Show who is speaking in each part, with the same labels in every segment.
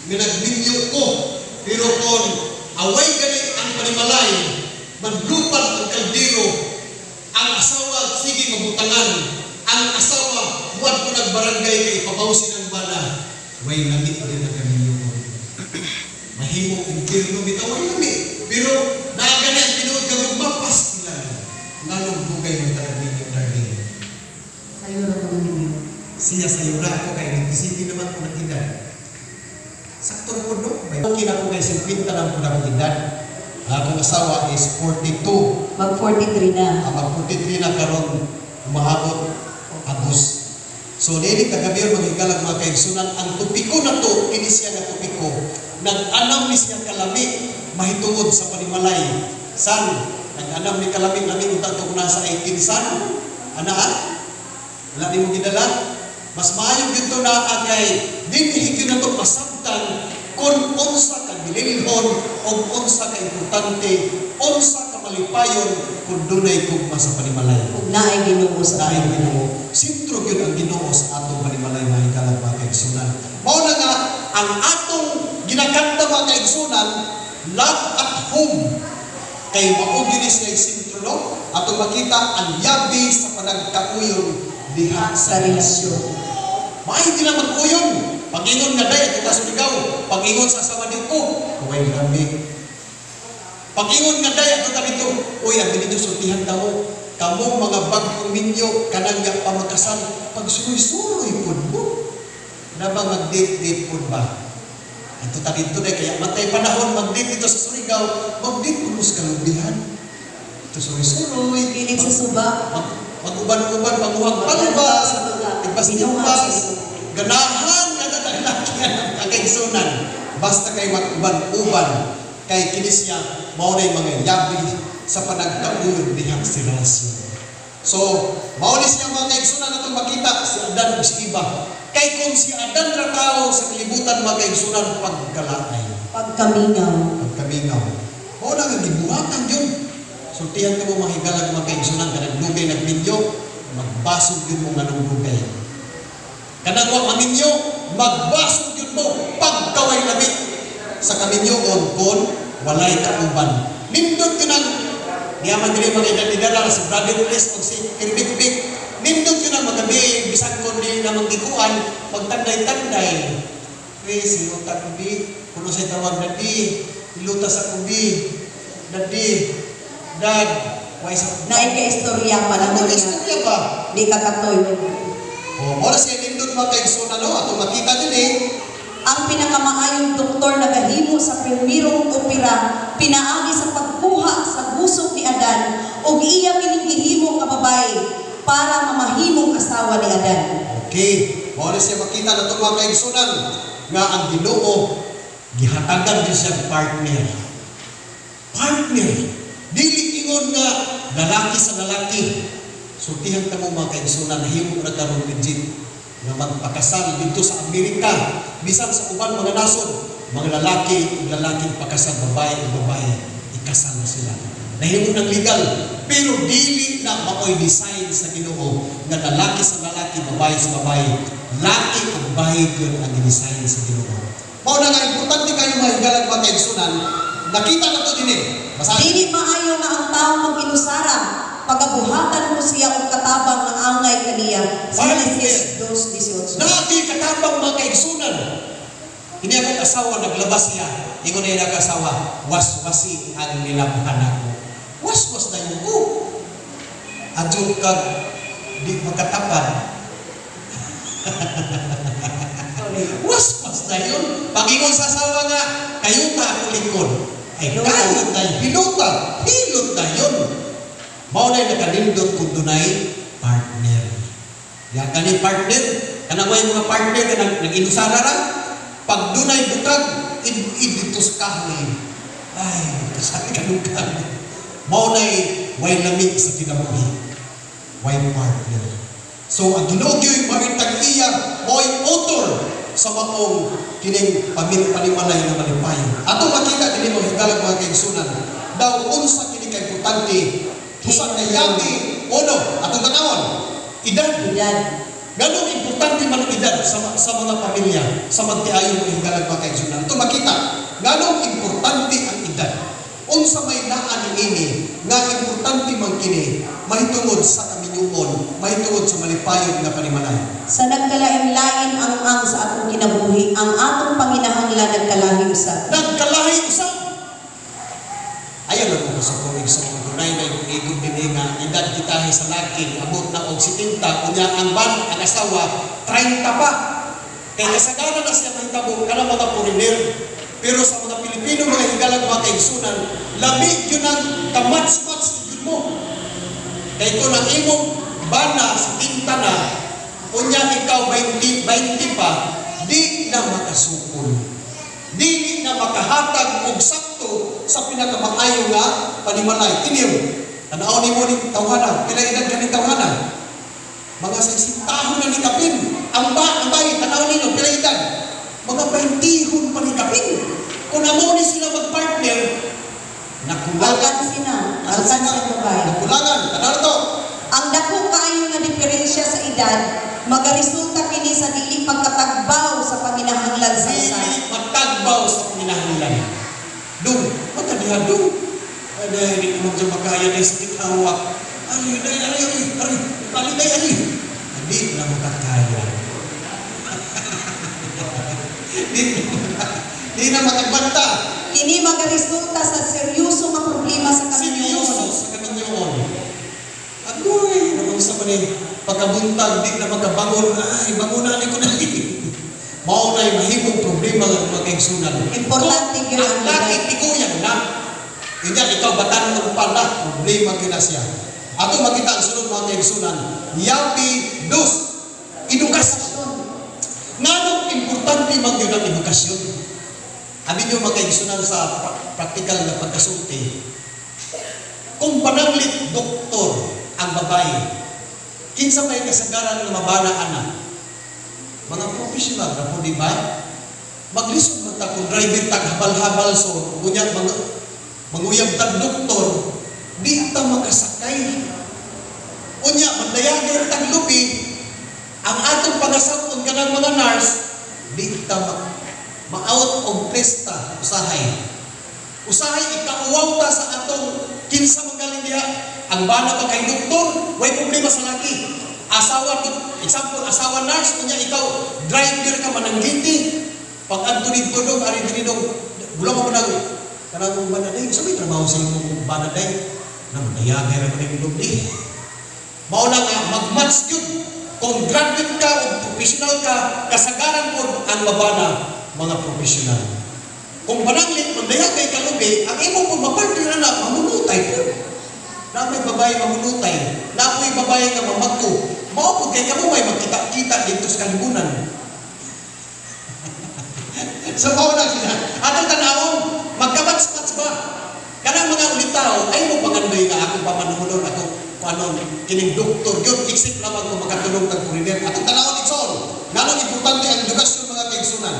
Speaker 1: Nga nagminyo ko. Pero kung away gani ang panimalay, manlupad ang kaldero, ang asawa sige mabutangan, ang asawa huwag ko nagbarangay kay ipabawsin ang bana, way lami din ang kaminyo. Mahimo impierno bitaw, way lami. Pero naa gani ang tinuod nga gugma, pastilan. Nganong dugay man ta nagminyo, darling?
Speaker 2: Sayo ra ka maminyo.
Speaker 1: Siya sayo ra ako kay nagdesidi naman ko ng edad. Sakto ra po, no? May okay na ko kay 50 lang po na akong edad. Ang akong asawa is 42.
Speaker 2: Mag 43 na.
Speaker 1: Ang mag 43 na karon umaabot Agos. So dili kagabi, mga higalag, mga kaigsunan, ang topiko na to, kini siya nga topiko. Nag-anam ni siya kalami mahitungod sa panimalay. San nag-anam ni kalami lami unta to kung nasa 18 san. Ana ah? Wala nimo gidala. Mas maayo gyud to naa kay dinhi gyud na to pasabtan kung unsa ka gililhon o unsa ka importante, unsa ka malipayon kung dunay gugma sa panimalay.
Speaker 2: Ug naay Ginoo sa
Speaker 1: Dahil
Speaker 2: panimalay.
Speaker 1: Ginoo, sentro gyud ang Ginoo sa atong panimalay, mga higalag, mga kaigsunan. Mao na nga ang atong ginakanta, mga kaigsunan, "Love at Home", kay mao gyud ni siya sentro, no? Atong makita ang yabi sa panagkauyon diha sa
Speaker 2: Sa relasyon.
Speaker 1: Maayo din ang mag-uyon. Pag-ingon nga day, kita Surigao. Pag-ingon sa asawa dito, way lami. Pag-ingon nga day, ato ta dito, uy, ang dito sultihan kamo. Kamo mga bagong minyo, kanang nga pamakasal, pagsuloy-suloy pud mo. Na ba mag-date-date pud ba? Ato ta dito day, kaya matay panahon, mag-date dito sa Surigao, mag-date pud mo sa kalubihan. Ito suloy-suloy.
Speaker 2: Pilit sa suba.
Speaker 1: Mag-uban-uban, panguhang palubas, tigbas-tigbas, ganahan nga na lalaki ang kaigsunan. Basta kay mag-uban-uban, kay kini siya, mao na mga yabi sa panagkauyon dihang si relasyon. So, mao ni siya, mga kaigsunan, atong makita si Adan ug si Eva. Kay kung si Adan ra tao sa kalibutan, mga kaigsunan, pagkalaay,
Speaker 2: Pagkamingaw.
Speaker 1: Pagkamingaw. Mao na nga gibuhatan yun. Sultihan ka mo, mga higalag, mga kaigsunan, kanang dugay nagminyo, magbasog yun mo nganong dugay. Kanang wa maminyo, magbasog yun mo pagkaway lami sa kaminyoon kon walay kauban. Nindot yun ang niyaman dili mga edad-edad si Brother Ulis o si Kirby Bik. Nindot yun ang magabi, bisan kon di na manggikuan, magtanday-tanday. Chris, iluta ko bi, kuno sa tawag dadi, iluta sa kubi, dadi, dad, why sa
Speaker 2: Naay ka istorya panahon
Speaker 1: Ano
Speaker 2: nga
Speaker 1: istorya ba?
Speaker 2: di ka katoy.
Speaker 1: Oh, mao na siya nindot, mga kaigsoon, no? Atong makita din eh.
Speaker 2: Ang pinakamaayong doktor nagahimo sa primerong opera pinaagi sa pagkuha sa gusok ni Adan ug iya kining gihimo nga babae para mamahimong asawa ni Adan.
Speaker 1: Okay, mao na siya makita na itong mga kaigsunan nga ang Ginoo gihatagan din siya partner. Partner. Dili ingon nga lalaki sa lalaki. Sultihan ka mo, mga kaigsunan, nahimo na karon legit nga magpakasal dito sa Amerika, bisan sa uban mga nasod, mga lalaki ug lalaki pakasal, babae ug babae, ikasal na sila. Nahimo ng legal, pero dili na maoy design sa Ginoo nga lalaki sa lalaki, babae sa babae. Laki ug babae yun ang design sa Ginoo. Mao na nga importante kayo, mga higalag, mga kaigsunan, nakita na to din eh. Basahin.
Speaker 2: Dili maayo nga ang tao mag-inusara, pagabuhatan ko siya og katabang nga angay kaniya. Genesis 2:18.
Speaker 1: Naati katabang, mga kaigsunan. Ini akong asawa, naglabas siya. Ingon na yung asawa, "Waswasi ang nilabhan ako." Waswas na yung ko. Adyo kag di magkatapad. Waswas na yun. Pag-ingon sa asawa nga, "Kayo ta ako lingkod." Ay,
Speaker 2: Hiluta.
Speaker 1: Kayot na hiluta. Hilot na yun. Mao na nakanindot kung dunay partner. Ya kani partner, kanang may mga partner ka nag nag-inusara ra. Pag dunay butag, id dito sa kahoy. Ay, kasali ka nung kahoy. Mao na way lami sa kinabuhi. Way partner. So ang Ginoo gyud mao'y tag-iya, mao'y author sa maong kining pamin panimalay nga malipayon. Ato makita dinhi, mga higalag, mga kaigsunan, daw unsa kini ka importante, usa ka yabi uno atong tanawon, edad.
Speaker 2: Edad.
Speaker 1: Nganong importante man ang edad sa mga pamilya, sa magtiayon, mga higalag, mga kaigsunan? Ito makita, nganong importante ang edad. Unsa may naa niini nga importante man kini mahitungod sa kaminyuon, mahitungod sa malipayon nga panimalay?
Speaker 2: Sa nagkalain-lain ang sa atong kinabuhi, ang atong panginahanglan nagkalahi usab.
Speaker 1: Nagkalahi usab. Ayaw lang ko sa kung igsoon, dunay na yung igon dinhi nga edad kitahi sa laki abot na og 70, unya ang ban ang asawa 30 pa. Kay kasagaran na siya mahitabo kana mga foreigner. Pero sa mga Pilipino, mga higalag, mga kaigsunan, lami yun ang kamatch-match yun mo. Kay kung ang imong bana 70 na, unya ikaw 20, 20 pa, di na makasukol. Dili na makahatag og sakto sa pinakamaayo nga panimalay. Kiniw, tanaw nimo ni tawhana, pila edad ka ni tawhana? Mga 60 na ni kapin. Ang bayi, tanaw ninyo, pila edad? Mga 20 pa ni kapin. Kung amo ni sila magpartner, nakulangan.
Speaker 2: Alkansi na, alkansi ang babae.
Speaker 1: Nakulangan, tanaw na to.
Speaker 2: Ang dako kaayo nga diferensya sa edad, magaresulta kini sa dili pagkatagbaw sa panginahanglan sa usa.
Speaker 1: Dili matagbaw sa panginahanglan. Dong, magkadiha dong. Ay, dahil hindi ko magdyan makaya na sakit hawak. Ari, day, ari, ari, ari, ari, day, ari. Hindi na makakaya. Di na makagbanta.
Speaker 2: Kini magaresulta sa seryoso nga problema sa
Speaker 1: Seryoso
Speaker 2: kaminyoon.
Speaker 1: Sa kaminyoon. Agoy, naman sa maning pagkabuntag, di na makabangon. Ay, bangunan ko na. Mao na mahimong problema nga mga kaigsunan.
Speaker 2: Importante
Speaker 1: Kung
Speaker 2: gyud
Speaker 1: ang
Speaker 2: ang
Speaker 1: laki
Speaker 2: edad.
Speaker 1: tiguyan na. Inya ikaw batan-on pa na, problema gyud na siya. Ato makita ang sunod, mga kaigsunan, yapi dos, edukasyon. Nganong importante man gyud ang edukasyon? Abi niyo, mga kaigsunan, sa practical na pagkasulti, kung pananglit doktor ang babae, kinsa may kasagaran nga mabana ana? Mga professional na po, di ba? Maglisod man ta kung driver tag habal-habal, so unya mga manguyab tag doktor, di ta makasakay. Unya mandayagay tag lubi, ang atong pangasawon kanang mga nurse, di ta ma-out of place ta usahay. Usahay ikauwaw ta sa atong kinsa man galing diha. Ang bana pa kay doktor, way problema sa laki. Asawa, example, asawa nurse, unya ikaw driver ka mananggiti. Pag adto didto dong, ari diri dong, bulang mo nang kanang bana day, sa may trabaho sa imong bana day, na mandayagay ra man imong di. Mao na nga mag-match gyud. Kung graduate ka o professional ka, kasagaran pod ang mabana mga professional. Kung pananglit mandayagay ka lubi, ang imo pud mapartner na mamunutay pod. Na may babae mamunutay, na may babae nga mamagko. Mao pud kay kamo may magkita-kita dito sa kalibunan. So mao na sila. Atong tanawon, magkamatch-match ba? Kanang mga ulitaw, ay mo pangandoy nga akong pamanhulon, akong kuanon, kining doktor gyud, except lamang kung makatulong kag foreigner. Atong tanawon igsoon, nganong importante ang edukasyon, mga kaigsunan?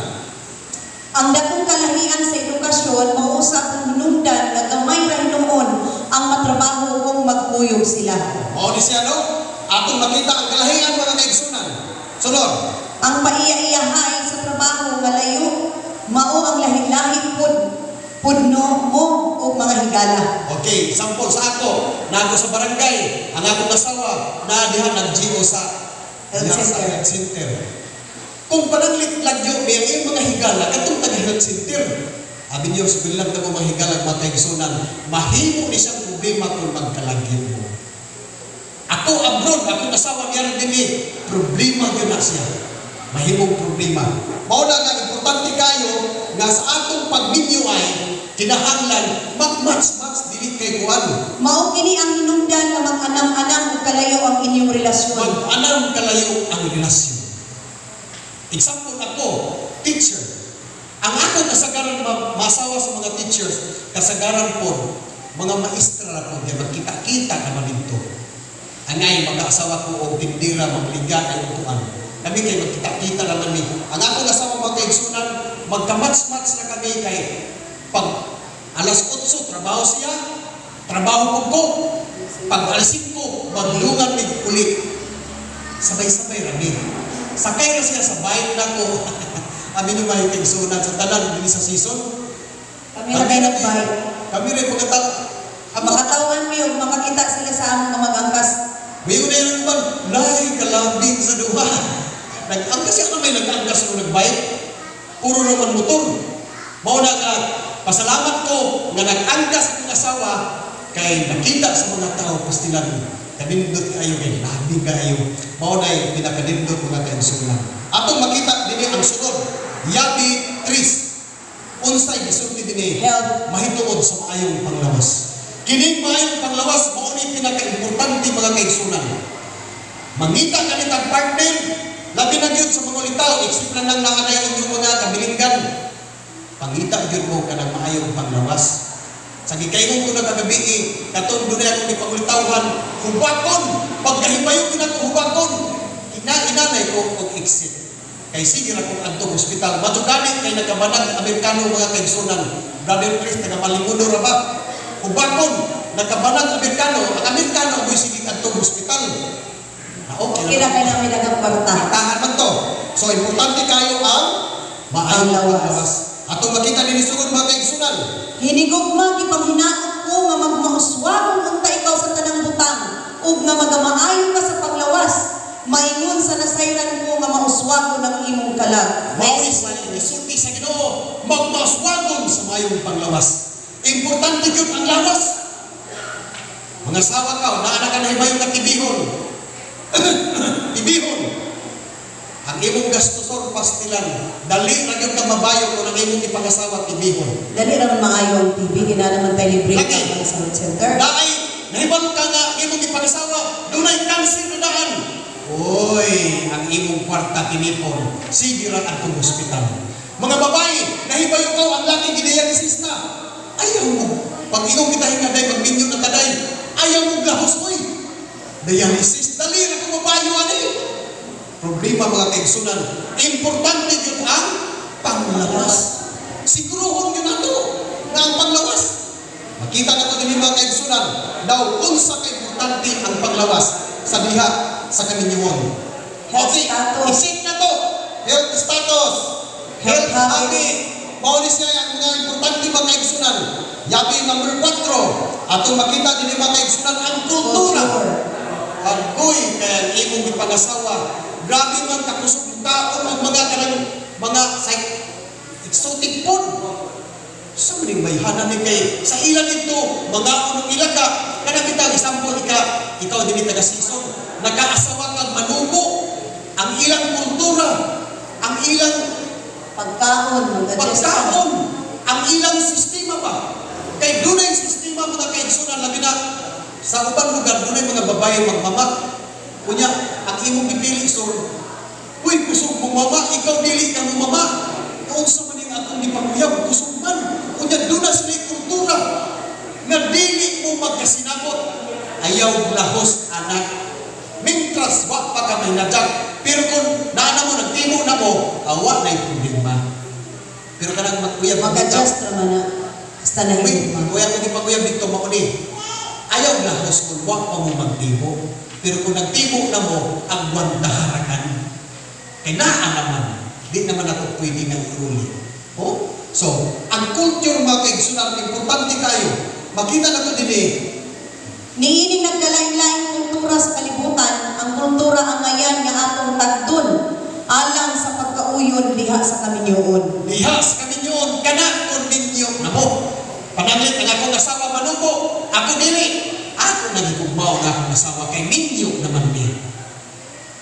Speaker 2: Ang dakong kalahian sa edukasyon mao sa akong hinungdan nga gamay ra hinuon ang matrabaho kung magkuyog sila.
Speaker 1: Mao ni siya, no? Atong makita ang kalahian, mga kaigsunan. Sunod.
Speaker 2: Ang paiya-iyahay sa trabaho nga layo mao ang lahi-lahi pud pudno mo og mga higala.
Speaker 1: Okay, example sa ako, nago sa barangay, ang akong asawa na diha nag-GO sa
Speaker 2: health
Speaker 1: diha sa
Speaker 2: center.
Speaker 1: Health center. Kung pananglit lagyo may ang iyong mga higala katong taga health center. Abi niyo sa bilang kamo, mga higala, mga kaigsunan, mahimo ni siyang problema kung magkalagyo mo. Ako abroad, akong asawa niya rin dinhi, problema gyud na siya. Mahimong problema. Mao na nga importante kayo nga sa atong pagminyo ay kinahanglan mag-match-match, dili kay kuan.
Speaker 2: Mao kini ang hinungdan nga mag-anam-anam og kalayo ang inyong relasyon.
Speaker 1: Mag-anam kalayo ang relasyon. Example ako, teacher. Ang ako kasagaran masawa sa mga teachers, kasagaran po, mga maestra na po, di magkita-kita naman dito. Angay, mag-asawa ko og tindira, magliga ay utuan. Kami kay magkita-kita naman ni. Ang akong asawa, mga kaigsunan, magka-match-match na kami kay pag alas 8, trabaho siya, trabaho ko ko. Pag alas 5, maglungan mig ulit. Sabay-sabay rami. Sakay ra siya sa bike nako. Abi ni may kaigsunan sa tanan dinhi sa season.
Speaker 2: Kami ra kay nag-bike.
Speaker 1: Kami rin pagkata
Speaker 2: Makatawan mi og makakita sila sa among nga mag-angkas.
Speaker 1: Mayo na yun naman, nay, kalabing sa duha. Nag-angkas siya may nag-angkas mo nag-bike. Puro naman motor. Mao na nga, pasalamat ko nga nag-angkas akong asawa kay nakita sa mga tao pastilan. Kanindot kayo kay labi kayo. Mao na pinakanindot, mga kaigsunan. Atong makita dinhi ang sunod. Yabi 3. Unsay gisulti dinhi?
Speaker 2: Health.
Speaker 1: Mahitungod sa maayong panglawas. Kining maayong panglawas mao ni pinakaimportante, mga kaigsunan. Mangita ka nitag partner, labi na gyud sa mga ulitaw, except na lang naa na inyong mga kabilinggan. Pangita gyud mo kanang maayong panglawas. Sa gikaingon ko na kagabi, katong dunay akong gipangulitawhan, hubakon, pagkahibayo gyud ako hubakon. Ina inanay ko og exit. Kay sige ra kong adtong ospital. Mato gani kay nakabanag Amerikano, mga kaigsunan. Brother Chris, taga Malinguno ra ba? Hubakon, nakabanag Amerikano. Ang Amerikano mo'y sige adtong ospital. Ah, okay.
Speaker 2: Okay ra kay namin daghang kwarta.
Speaker 1: Tahan man to. So, importante kayo ang maayong
Speaker 2: Panglawas.
Speaker 1: panglawas. Atong makita dinhi sugod, mga kaigsunan.
Speaker 2: Hinigugma, gipanghinaot ko nga magmauswagon unta ikaw sa tanang butang ug nga magamaayo ka sa panglawas maingon sa nasayran ko nga mauswagon ang imong kalag.
Speaker 1: Mao sa isulti sa Ginoo, magmaswagon sa mayong panglawas. Importante gyud ang lawas. Mga sawa ka, naa na ka nahibayo nga tibihon. Tibihon. Ang imong gastosor pastilan, dali ra gyud ka mabayo kung ang imong ipangasawa tibihon.
Speaker 2: Dali ra man maayo ang TB, kina naman tayo libre
Speaker 1: Lagi.
Speaker 2: ka sa health center.
Speaker 1: Naay, nahibalo ka nga imong ipangasawa, dunay cancer na daan. Oy, ang imong kwarta tinipon, sige ra adtong ospital. Mga babae, nahibayo ka ang laki gidialysis na. Ayaw mo. Pag ingon kita hinga day, magminyo na taday. Ayaw mo gahos, oy. Dialysis, dali ra ko mabayo ani. Problema, mga kaigsunan, importante yun ang panglawas. Siguruhon yun nato nga ang panglawas. Makita na ko din, mga kaigsunan, daw unsa ka importante ang panglawas sa diha sa kaminyuon.
Speaker 2: Health
Speaker 1: Okay,
Speaker 2: status.
Speaker 1: isip na to. Health status. Health
Speaker 2: Health habit.
Speaker 1: habit. Mao ni siya ang mga importante, mga kaigsunan. Yabi number 4. Atong makita din, mga kaigsunan, ang kultura.
Speaker 2: Culture.
Speaker 1: Agoy kay ang imong gipangasawa. Grabe man kakusog tao ang mga kanang mga exotic food. Sa maning bayhana ni kay sa ila nito mga unong ilaka kanang kita example ika ikaw dinhi taga season nakaasawa kag manubo, ang ilang kultura, ang ilang
Speaker 2: Pagkaon, mag-adjust ka.
Speaker 1: Pagkaon, ang ilang sistema ba kay dunay sistema, mga kaigsunan, labi na sa ubang lugar dunay mga babae magmama. Unya ang imong gipili sur, uy, kusog mo mama, ikaw dili ka mo mama. Unsa man yung atong gipanguyab, kusog man. Unya duna sila kultura nga dili mo magkasinabot. Ayaw lahos anak mintras wa pa ka may nadyak, pero kung naana mo nagtimo na mo awa na problema, pero kanang maguyab.
Speaker 2: Mag-adjust ra man na. Basta
Speaker 1: Uy,
Speaker 2: nahimugma.
Speaker 1: kuya ko gipanguyab dito mao ni. Ayaw lahos kung wa pa mo magtimo. Pero kung nagtimo na mo, agwantaharakan. Kay naa naman, di naman ako pwede nga iuli. Oh? So, ang culture, mga kaigsunan, importante kayo. Makita na to din eh.
Speaker 2: Niining nagkalain-laing kultura sa kalibutan, ang kultura ang ngayan nga atong tagdon alang sa pagkauyon diha sa kaminyoon.
Speaker 1: Diha sa kaminyoon, kana kung ninyo na mo. Pananglit ang akong asawa manubo, ako dili. Ako nagigugmaw ang akong asawa kay minyo naman ni.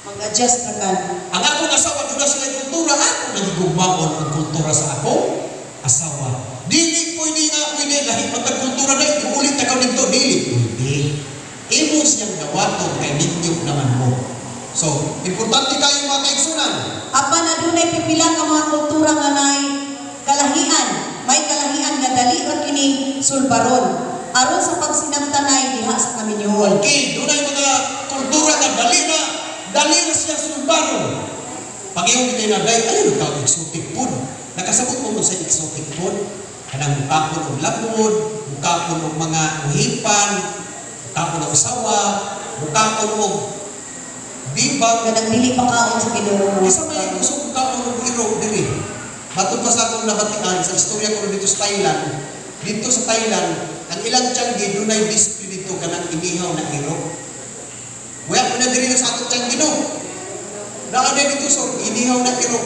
Speaker 2: Mag-adjust ra kan.
Speaker 1: Ang akong asawa doon na sila kultura, ako nagigugmaon ang kultura sa akong asawa. Dili pwede nga, pwede, lahi matag kultura na, iulit na ka dito, dili pwede. Imo siyang dawaton kay ninyo naman mo. So, importante kayo, mga kaigsunan.
Speaker 2: Apan adunay pipila ka mga kultura nga nay kalahian, may kalahian nga dali ra kini sulbaron aron sa pagsinabtanay diha sa kaminyoon.
Speaker 1: Okay, doon ay mga kultura nga dali na siya sulbaron. Pag iyong kita na day, ayun ang tawag exotic food. Nakasabot mo mo sa exotic food? Kanang mukapon og labod, mukapon og mga uhipan, mukapon og sawa, mukapon og Di ba?
Speaker 2: Kanang dili pa kaon sa Ginoo.
Speaker 1: Isa may kusog kaon og iro diri. Matod pa sa akong nabatian sa istorya ko dito sa Thailand, dito sa Thailand, ang ilang tiyanggi dunay display dito kanang inihaw na iro. Wala ko na diri sa atong tiyanggi, no. Naa dito so inihaw na iro.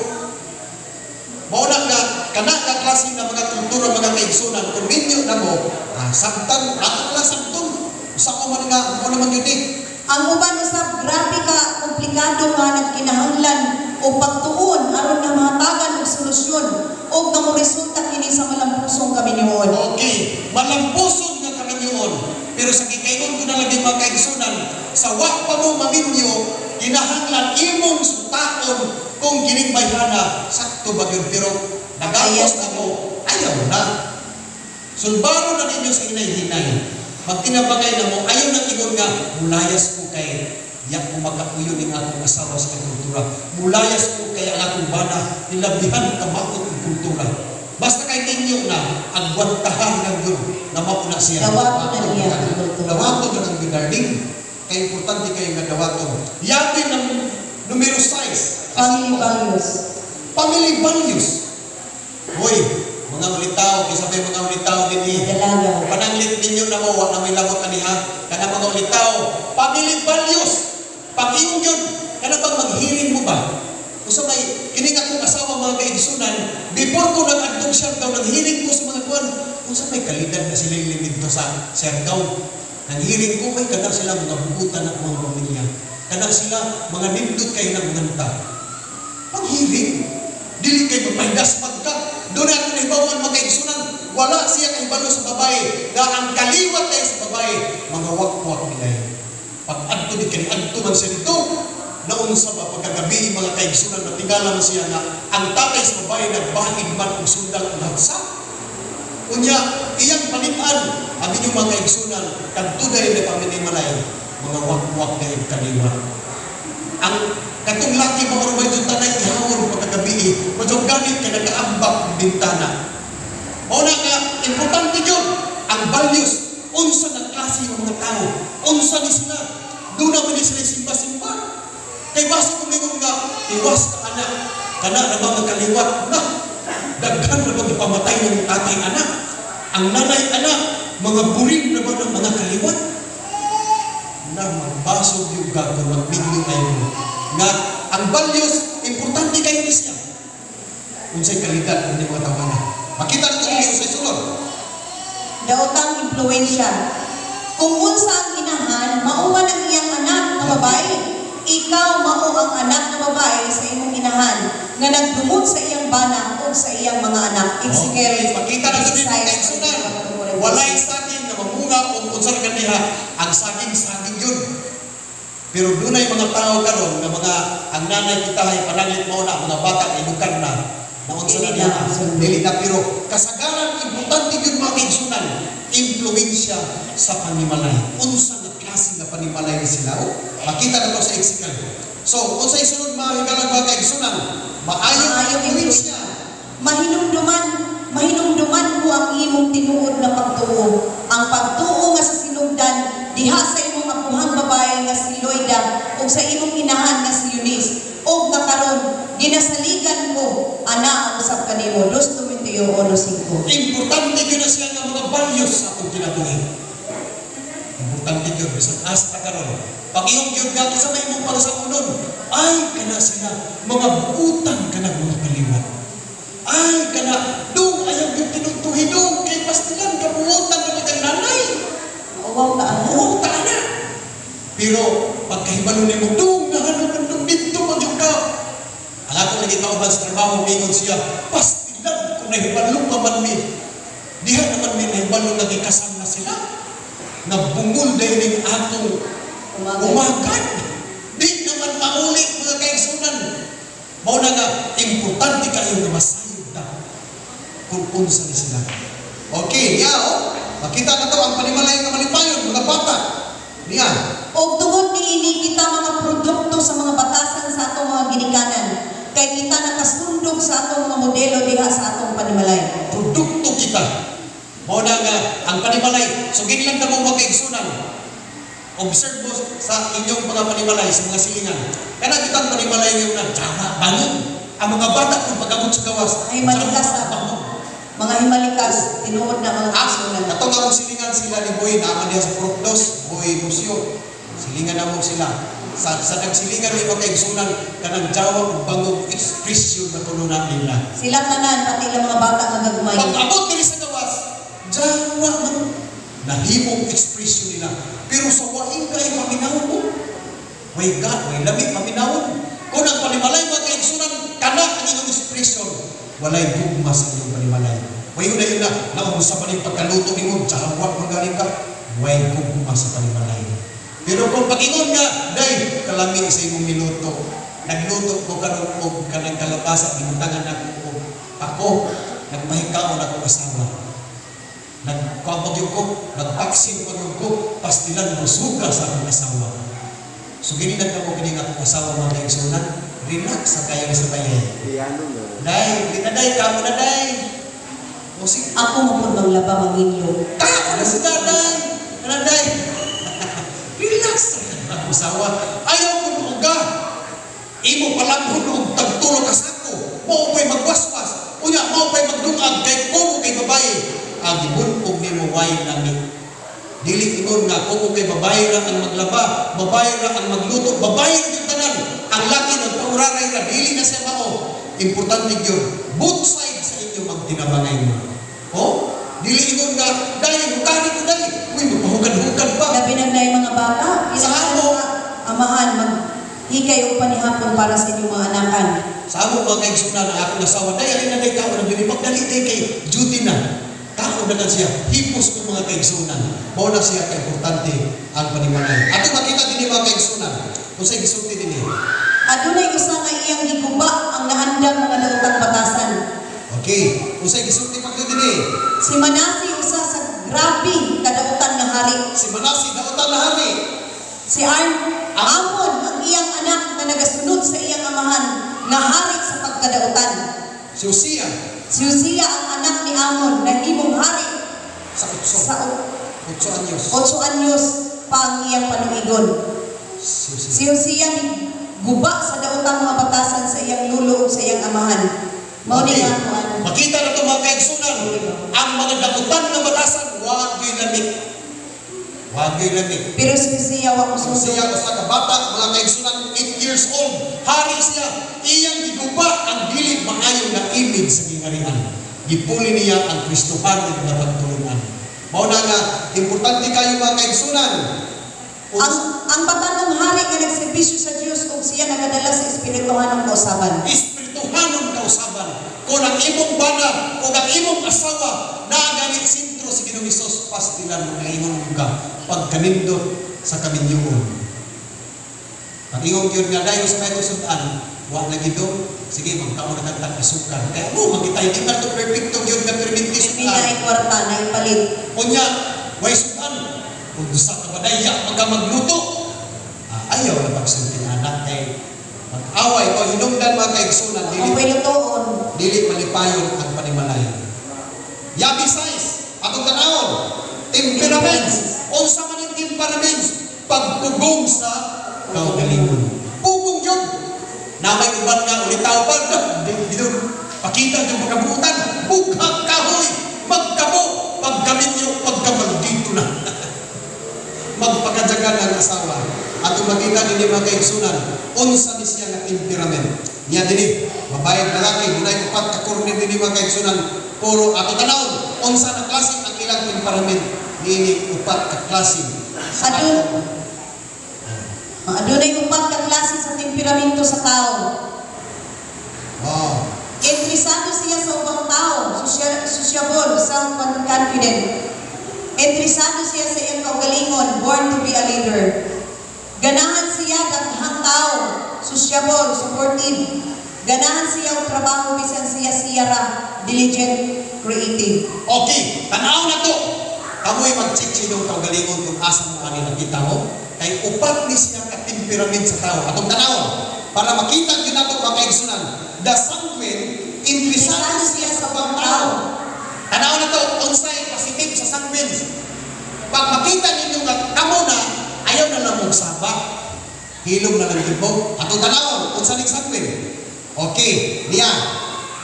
Speaker 1: Mao na nga kana nga klase nga mga kultura, mga kaigsunan, kung minyo na mo, samtang ato lang sabton. Usa ko man nga mo naman yun eh.
Speaker 2: Ang uban usab, grabe ka komplikado nga nagkinahanglan og pagtuon aron nga mahatagan og solusyon og nga moresulta kini sa malampusong kaminyoon.
Speaker 1: Okay, malampuson nga kaminyoon. Pero sa gikaingon ko na lagi, mga kaigsunan, sa wa pa mo maminyo, kinahanglan imong sutaon kung kining bayhana sakto ba yun. Pero nagapos na mo, ayaw na. Sulbaro na ninyo sa hinay-hinay. Magtinabangay na mo, ayaw nang ingon nga, mulayas ko kay yak ko magkapuyo ning akong asawa sa kultura. Mulayas ko kay ang akong bana, nilabihan kamaot og kultura. Basta kay ninyo na, agwantahan ng yun, na mauna siya.
Speaker 2: Dawaton na niya ang kultura.
Speaker 1: Dawaton na ang yun, darling. Kaya importante kayo nga dawaton. Yabi ng numero 6.
Speaker 2: Family values.
Speaker 1: Family values. Hoy, mga ulitaw, kaysa may mga ulitaw din eh.
Speaker 2: Dalaga.
Speaker 1: Pananglit ninyo na mo, wa na may labot aniha. Kana mga ulitaw, family values. Pag-ingon yun, kana bang maghiring mo ba? Usa may, kini nga akong asawa, mga kaigsunan, before ko nag-adtong Siargao, naghiring ko sa mga kuan, unsa may kalidad na sila yung dito sa Siargao. Nanghiring ko, kay kana sila mga buutan ng mga pamilya. Kana sila mga nindot kay ng mga. Paghiring, dili kay magpahindas magka. Doon na ato nahibawan, mga kaigsunan, wala siya kahibalo sa babae, na ang kaliwat ay sa babae, mga wakwak nila. Pag adto di kani adto man siya dito, naunsa ba pagkagabi, mga kaigsunan, natingala man siya nga ang tatay sa babae nagbahin man og sundang og hatsa. Unya, iyang palitan, abi niyo, mga kaigsunan, kadto dahil na kami ni Malay, mga wakwak dahil kaliwat. Ang katong laki mo ba yung tanay ihawon pagkagabi, madyo ganit ka nakaambak ang bintana. Mao na nga, importante yun, ang values, unsa nga klase ng mga tao, unsa ni sila, doon naman ni sila simba-simba. Kay basi kung lingon nga, iwas ka anak, kana na ba magkaliwat na, daghan na ba ipamatay ng tatay anak, ang nanay anak, mga buring na ba ng mga kaliwat, na magbasog yung gago, magminyo kayo mo. Nga, ang values, importante kayo ni siya. Unsay kalidad ng mga tawana. Makita natin yes sa sulod.
Speaker 2: Daotang impluwensya. Kung unsa ang inahan, mao man ang iyang anak nga babae. Ikaw mao ang anak nga babae sa imong inahan nga nagdumot sa iyang bana o sa iyang mga anak. Ezekiel
Speaker 1: Okay, makita natin dito
Speaker 2: 16,
Speaker 1: kay sunan. Walay saging na mamunga o unsa ra kaniha, ang saging saging yun. Pero dunay mga tao karon nga mga ang nanay kita ay pananglit mo na mga bata edukar na naunsa na
Speaker 2: Dili
Speaker 1: niya
Speaker 2: na,
Speaker 1: dili na, pero kasagaran importante yun, mga kaigsunan, impluwensya sa panimalay, unsa nga klase nga panimalay ni sila. Oh, makita na to sa Ezekiel. So unsa isunod, mga higalang mga kaigsunan, maayong
Speaker 2: Maayong
Speaker 1: impluwensya?
Speaker 2: Mahinumduman, mahinumduman ko ang imong tinuod nga pagtuo. Ang pagtuo nga sa sinugdan diha sa imong apuhang babae nga si Loida ug sa imong inahan nga si Eunice. Og nga karon ginasaligan ko ana ang usab kanimo. 2 Timoteo 1:5.
Speaker 1: Importante yun na siya nga mga values sa atong kinabuhi. Importante yun, bisan asa ka karon. Pag iyong yun nga, sa may imong pangsakunon, ay, kana sila, mga buutan ka na mga kaliwat. Ay, kana, dung ayaw yung tinuntuhi, dung, kay pastilan, kabuutan na kang nanay.
Speaker 2: Uwaw ka ana.
Speaker 1: Oo, ta na. Pero, pagkahibalo ni mo, dung, nahanong dung, dito mo yung ka. Ang ako lagi kauban sa trabaho, mingon siya, pastilan, kung nahibalo pa man mi. Diha naman mi nahibalo nga gikasal na sila. Nabungol dahil ning atong
Speaker 2: Umagad.
Speaker 1: umagad. Di naman mauli, mga kaigsunan. Mao na nga, importante kayo nga masayod ta kung unsa ni sila. Okay, niya oh. Makita na to ang panimalay nga malipayon, mga bata. Niya.
Speaker 2: Og tungod niini kita mga produkto sa mga batasan sa atong mga ginikanan kay kita nakasundog sa atong mga modelo diha sa atong panimalay.
Speaker 1: Produkto kita. Mao na nga ang panimalay. So gini lang na mo mga kaigsunan. Observe mo sa inyong mga panimalay, sa mga silingan. Kana kitang panimalay ngayon na jawa, bangog. Ang mga bata kung pag-abot sa gawas,
Speaker 2: Ay, malikas
Speaker 1: jawa,
Speaker 2: na.
Speaker 1: bangog.
Speaker 2: Mga himalikas, tinuod na mga
Speaker 1: Ah,
Speaker 2: kaigsunan.
Speaker 1: katong akong silingan sila ni Boy, naman diha sa Purok Dos, Boy Musyo. Silingan na mo sila. Sa nagsilingan ni mga kaigsunan, kanang jawa ug bangog expression na kuno na nila.
Speaker 2: Sila tanan, pati ilang mga bata nga gagmay.
Speaker 1: Pag-abot diri sa gawas, jawa man nahimong expression nila. Pero sa waing kay paminawon mo, way God, way lami paminawon. Kung ang panimalay mga kaigsunan, kana ang inyong expression, walay gugma sa inyong panimalay. Way yun na yun na, naunsa pa rin pagkaluto nimo, jawa man galing ka, way gugma sa panimalay. Pero kung pag-ingon nga, day, kalami sa imong niluto. Nagluto ko karon og kanang kalabasa, gibutangan nako og ako, nagpahikaon akong asawa. Nagkuha gyud ko, nagpaksin pa gyud ko, pastilan mosuga sa akong asawa. So gini na mo kini nga akong asawa, mga kaigsunan, relax sa kayo sa bayay.
Speaker 3: Piano na.
Speaker 1: Day, di na day, kamo na day. O sige,
Speaker 2: Ako mo pud manglaba, manginyo.
Speaker 1: kamo na si daday. Ano day? Relax sa akong asawa. Ayaw ko uga. Imo palanghon og tagtulo ka sako. Mao pa'y magwaswas. Unya, mao pa'y magdungag kay kumo kay babae. Ang gibunog nimo way lami. Dili ingon nga kumo kay babae ra ang maglaba, babae ra ang magluto, babae ra yung tanan. Ang laki nagpauraray ra, dili na siya mao. Importante gyud, both sides sa inyo magtinabangay mo. Oh, dili ingon nga dahil hukari ko dahil, uy, magpahukad-hukad pa.
Speaker 2: Labi na yung mga bata.
Speaker 1: Sa
Speaker 2: Ilang
Speaker 1: amo.
Speaker 2: mga amahan, maghikay og panihapon para sa inyong mga anakan.
Speaker 1: Sa amo mga kaigsunan ang akong asawa, dahil alin na day kaon na dili pagdali day kay duty na. Kaon na lang siya, hipos ko mga kaigsunan. Mao na siya ka-importante ang panimalay. Ato makita dinhi mga kaigsunan, kung sa'y gisulti dinhi.
Speaker 2: Adunay usa nga iyang giguba ang naandam mga daotang batasan.
Speaker 1: Okay, kung sa'y gisulti pa dinhi.
Speaker 2: Si Manasi usa sa grabe kadautan nga hari.
Speaker 1: Si Manasi dautan na hari.
Speaker 2: Si Amon ang iyang anak na nagasunod sa iyang amahan nga hari sa pagkadautan.
Speaker 1: Si Usia
Speaker 2: Si Usia ang anak ni Amon nahimong hari
Speaker 1: sa 8.
Speaker 2: sa
Speaker 1: 8 anyos.
Speaker 2: 8 anyos pa ang iyang panuigon.
Speaker 1: Si Usia.
Speaker 2: Si Usia guba sa daotang mga batasan sa iyang lulo ug sa iyang amahan. Mao ni
Speaker 1: Okay.
Speaker 2: nga kuan.
Speaker 1: Makita na ito mga kaigsunan, ang mga dautan nga batasan, wa gyud lami. Wa gyud lami.
Speaker 2: Pero si Usia wa mosunod.
Speaker 1: Siya usa ka bata, mga kaigsunan, 8 years old. Hari siya. Iyang giguba ang dili maayo nga image sa gingarian. Gipuli niya ang Kristohanon nga pagtulunan. Mao na nga importante kayo mga kaigsunan.
Speaker 2: Ang batanong hari nga nagserbisyo sa Dios ug siya nagadala sa espirituhanong kausaban.
Speaker 1: Espirituhanon kausaban. Kung ang imong bana, kung ang imong asawa, naa gani sentro si Ginoong Hesus, pastilan mo ingon ka pagkanindot sa kaminyoon. Pag ingon gyud nga dayon sa may sudan, wa lagi do, sige magkaon na kag asukar. Kaya mo makita hindi man to perfecto gyud nga perminti
Speaker 2: Hindi
Speaker 1: sudan.
Speaker 2: na ay kwarta na ipalit.
Speaker 1: Unya, way sudan. Kung sa kabadaya magka magluto, ah, ayaw na pagsulti anak kay mag-away ko hinungdan mga kaigsunan
Speaker 2: Kung
Speaker 1: dili
Speaker 2: pilutoon,
Speaker 1: dili malipayon ang panimalay. Yabi size, atong tanawon, temperaments. Unsa man ang temperaments? Pagpugong sa kaugalingon. Pugong yun. Na may uban nga ulitaw pa, dito, pakita yung pagkabuutan, bughag kahoy, magkabo, pagkaminyo, pagkamaldito na. Magpakadyagan ang asawa. At makita dinhi mga kaigsunan, unsa ni siya nga temperament. Niya dinhi, babae at lalaki, dunay upat ka corner dinhi mga kaigsunan, puro ato tanawon, unsa na klase ang ilang temperament niini upat ka klase.
Speaker 2: Adunay upat ka klase sa temperamento sa tao. Interesado siya sa ubang tao, sociable, self-confident. Interesado siya sa iyang kaugalingon, born to be a leader. Ganahan siya daghang tao, sociable, supportive. Ganahan siya og trabaho bisan siya siya ra, diligent, creative.
Speaker 1: Okay, tanaw na to. Kamoy mag-check sa inyong kaugalingon kung asa mo ani nakita mo. Kay upat ni siya ka temperament sa tao. Atong tanawon, para makita gyud nato mga kaigsunan, the sanguine, interesado siya sa ubang tao. Tanaw na to, unsay positive sa sanguine. Pag makita ninyo nga kamo na, ayaw Ayaw na lang mong saba. Hilom na lang gid mo. Atong tanawon, unsa ning sanguine? Okay, niya.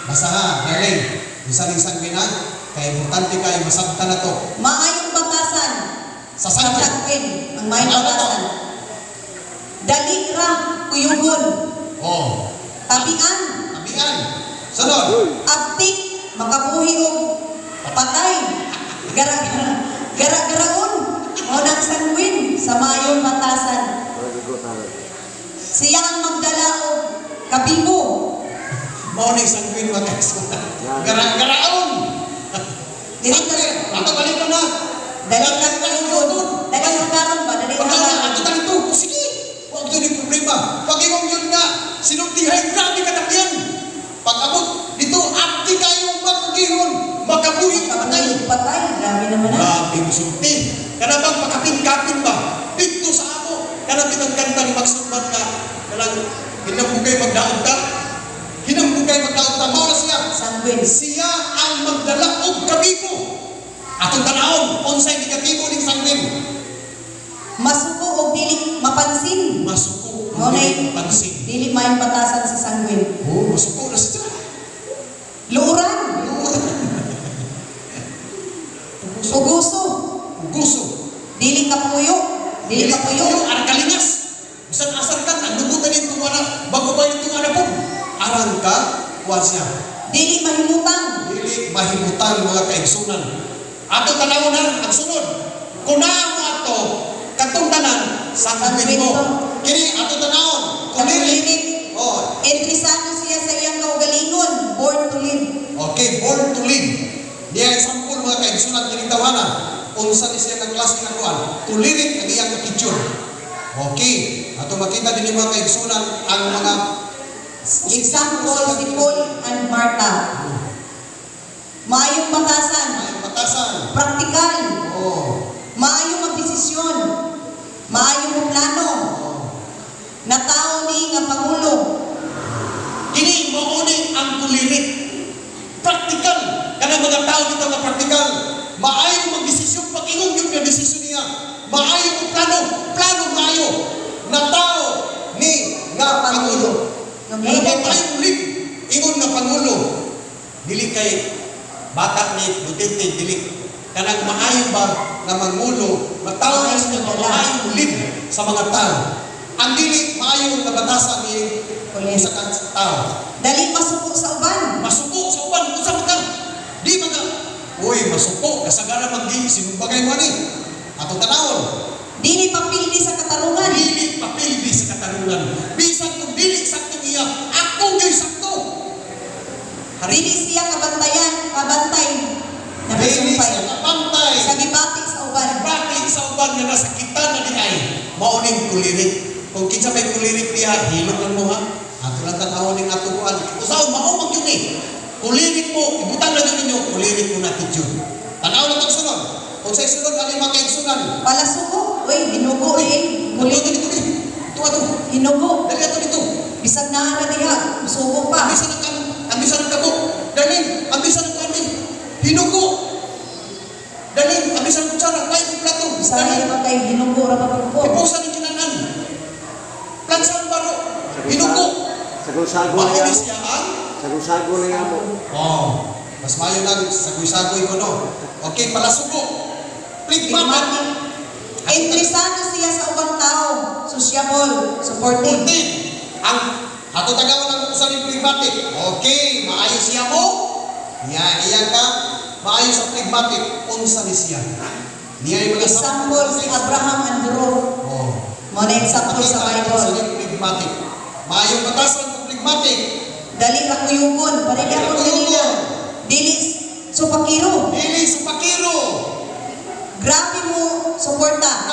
Speaker 1: Basaha, darling. Unsa ning sanguine ha? Kay importante kayo masabtan na to.
Speaker 2: Maayong batasan.
Speaker 1: Sa
Speaker 2: Sa
Speaker 1: sanguine.
Speaker 2: sanguine, ang maayong
Speaker 1: Ano to?
Speaker 2: batasan. Dali ra kuyugon.
Speaker 1: Oh,
Speaker 2: Tabian,
Speaker 1: tabian. Sunod.
Speaker 2: Abtik, makabuhi og patay. Gara-gara, gara-garaon. Mao nang sanguine sa maayong batasan. Siya ang magdala og kabibo.
Speaker 1: Mao ning sanguine, mga kaigsuonan. Gara-garaon.
Speaker 2: Dili
Speaker 1: Sanguine. Ato balik na.
Speaker 2: Dali ra kuyugon. Dali ra karon ba? Dali ra
Speaker 1: Pagka
Speaker 2: karon.
Speaker 1: ato dito, sige. Wag yun yung problema. Pag imong yun nga, sinultihay, grabe katakyan. Pag abot dito, abti kayo magkugihon, makabuhi patay.
Speaker 2: Makabuhi og patay. Grabe naman ah.
Speaker 1: Grabe mo sulti. Kana bang pakapin-kapin ba? Dito sa amo. Kana bitang kanta ni Magsulman nga, kanang hinambugay magdaog ta. Hinambugay magdaog ta. Mao na siya.
Speaker 2: Sanguine.
Speaker 1: Siya ang magdala og kabibo. Atong tanawon, unsay negatibo ning sanguine?
Speaker 2: Masuko og dili mapansin.
Speaker 1: Masuko,
Speaker 2: Mao na
Speaker 1: dili pansin.
Speaker 2: Dili maayong batasan sa sanguine.
Speaker 1: Oh, masuko na siya.
Speaker 2: Luuran, uguso,
Speaker 1: Uguso.
Speaker 2: dili kapuyo, dili kapuyo.
Speaker 1: Arang kalingas. Bisan asar ka, naglugutan nito anak, bago ba itong anak po? Arang ka, kuha siya.
Speaker 2: Dili mahimutang,
Speaker 1: Dili mahimutan, mga kaigsunan. Ato tanawon na, ang sunod. Kung naa mo ato, katong tanan, sanguine mo. Kini, ato tanawon. Choleric.
Speaker 2: Choleric.
Speaker 1: Oh,
Speaker 2: Interesado siya sa iyang kaugalingon, born to live.
Speaker 1: Okay, born to live. Niya example, mga kaigsunan, kining tawana. Unsa ni siya nga klase nga kuan? Choleric ang iyang attitude. Okay, ato makita din mga kaigsunan ang mga
Speaker 2: Example, si Paul and Martha. Maayong batasan,
Speaker 1: Maayong batasan.
Speaker 2: Praktikal, maayong magdesisyon, maayong moplano, natao ni nga pangulo.
Speaker 1: Kini mao ni ang choleric. Praktikal. Kanang mga tao dito nga praktikal. Maayo magdesisyon pag ingon yung nga desisyon niya. Maayo mo plano, plano maayo. Natao ni nga pangulo.
Speaker 2: Nga
Speaker 1: Ano
Speaker 2: leader.
Speaker 1: ba tayo ulit? Ingon nga pangulo. Dili kay bata ni Duterte, dili. Kanang maayo ba nga mangulo, matao na siya nga maayo ulit sa mga tao. Ang dili maayo nga batasan ni
Speaker 2: Choleric.
Speaker 1: sa kang tao.
Speaker 2: Dali masuko sa uban.
Speaker 1: Masuko sa uban, unsa man ka? Di man ka. Uy, masuko, kasagara maggi sinumbagay mo ani. Atong tanawon.
Speaker 2: Dili papildi sa katarungan.
Speaker 1: Dili papildi sa katarungan. Bisan kung dili sakto iya, ako gyud sakto. Hari.
Speaker 2: Dili siya kabantayan, kabantay na
Speaker 1: Dili
Speaker 2: masumpay.
Speaker 1: siya kabantay.
Speaker 2: Sa gibati sa uban.
Speaker 1: Bati sa uban nga nasakitan na di ay. Mao ning choleric. Kung kinsa may choleric diha, hilom lang mo ha. Ato lang tan-awon ning ato kuan. Usaw mao man gyud ni. Choleric mo, ibutang lang yun ninyo, choleric mo na attitude. Tanaw na tong sunod. Kung sa sunod, ano yung mga kaigsunan?
Speaker 2: Palasuko, uy, hinugo eh.
Speaker 1: Dito, dito, dito. Ito, ato.
Speaker 2: Hinugo.
Speaker 1: Dali ato dito.
Speaker 2: Bisag naa na diha, musuko pa.
Speaker 1: Ang bisa ng ang bisa ng kabuk. Darling, ang bisa ng kanin. Hinugo. Darling, ang bisa ng kutsara. Kaya ng plato.
Speaker 2: Bisag
Speaker 1: Darling,
Speaker 2: na kay hinugo ra pa ko.
Speaker 1: ipusan ng kinanan. Plansa ang baro. Hinugo.
Speaker 3: Sago-sago na
Speaker 1: Mauni
Speaker 3: yan.
Speaker 1: siya ang
Speaker 3: Sago-sago na yan mo.
Speaker 1: Oh, mas mayo lang sagoy-sagoy ko no. Okay, palasugo. Phlegmatic.
Speaker 2: Interesado siya sa ubang tao, sociable, supportive.
Speaker 1: Supportive. Ang ato tagawan ang usa ni phlegmatic. Okay, maayo siya mo. Niya iya ka maayo sa phlegmatic, unsa ni siya? Niya yung mga
Speaker 2: Example si Abraham and Ruth.
Speaker 1: Oh.
Speaker 2: Mo na example sa
Speaker 1: Makita
Speaker 2: Bible.
Speaker 1: sa phlegmatic. Maayong batasan kung phlegmatic.
Speaker 2: Dali ra kuyugon, pare
Speaker 1: Dali ra
Speaker 2: ako kanina.
Speaker 1: kuyugon.
Speaker 2: Dili supakiro.
Speaker 1: Dili supakiro.
Speaker 2: Grabe mo suporta.